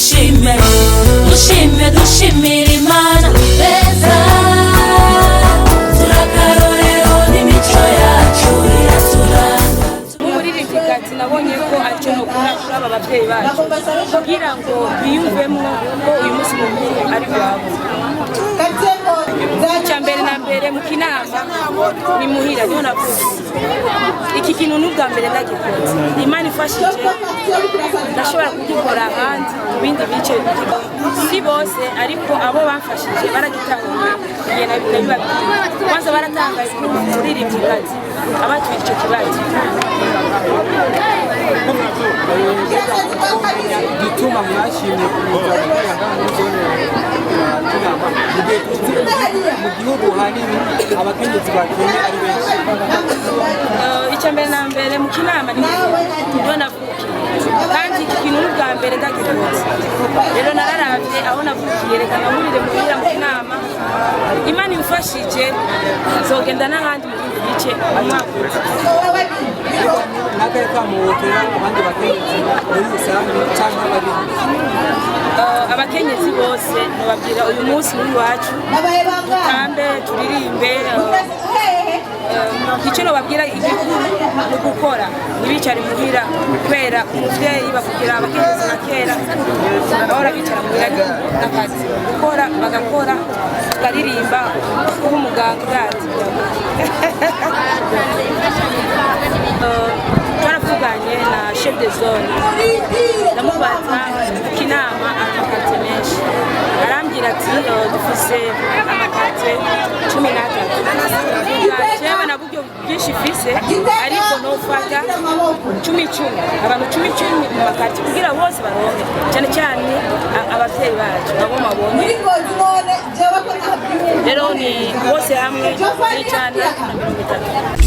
Dushime, dushime, dushimira Imana. Beza, turakarorero n'imico yacu iraturanga. Nk'umuririmbyikazi, nabonye ko aricyo nokora kuri aba babyeyi bacu kugira ngo biyumvemo ko uyu munsi mukuru ari wabo. Icya mbere na mbere, mu Kinama ni muhira, niho navuze. Iki kintu n'ubwa mbere ndagikoze. Imana ifashije, ndashobora kugikora ahandi mu bindi bice. Si bose, ariko abo bamfashije baragitahuye. Igihe nabibabwiye kwanza, baratangaye kuri umuririmbyikazi abatuye icyo kibazo. Gituma mwashimye kuza gukorera ngaha muri zone ya Kinama, mu gihe tuzi mu gihugu hanini abakenyezi bakenye ari benshi? Icya mbere na mbere, mu Kinama ni niho navukiye, kandi iki kintu n'ubwa mbere ndagikoze. Rero nararavye aho navukiye, reka nahurire muhira mu Kinama. Imana imfashije, nzogenda n'ahandi mu bindi bice mu mwaka uza. N'akahe kamo wotera abandi bakenyezi muri rusange canke abarimyi? Abakenyezi bose nobabwira, uyu munsi muri iwacu dutambe, turirimbe. Icyo nobabwira igikuru ni ugukora, ntibicare muhira, kubera umuvyeyi bakugira abakenyezi nka kera bahora bicara muhira n'akazi gukora, bagakora, tukaririmba, kuba umuganga urazi. Twaravuganye na chef de zone, ndamubaza Kinama amaquartier menshi, arambwira ati dufise amaquartier 13. Ndavuga, jewe na buryo bwinshi mfise, ariko nofata cumi cumi, abantu cumi cumi mu maquartier, kugira bose baronke, cyane cyane abavyeyi bacu abo mabonye. Rero ni bose hamwe ni 130.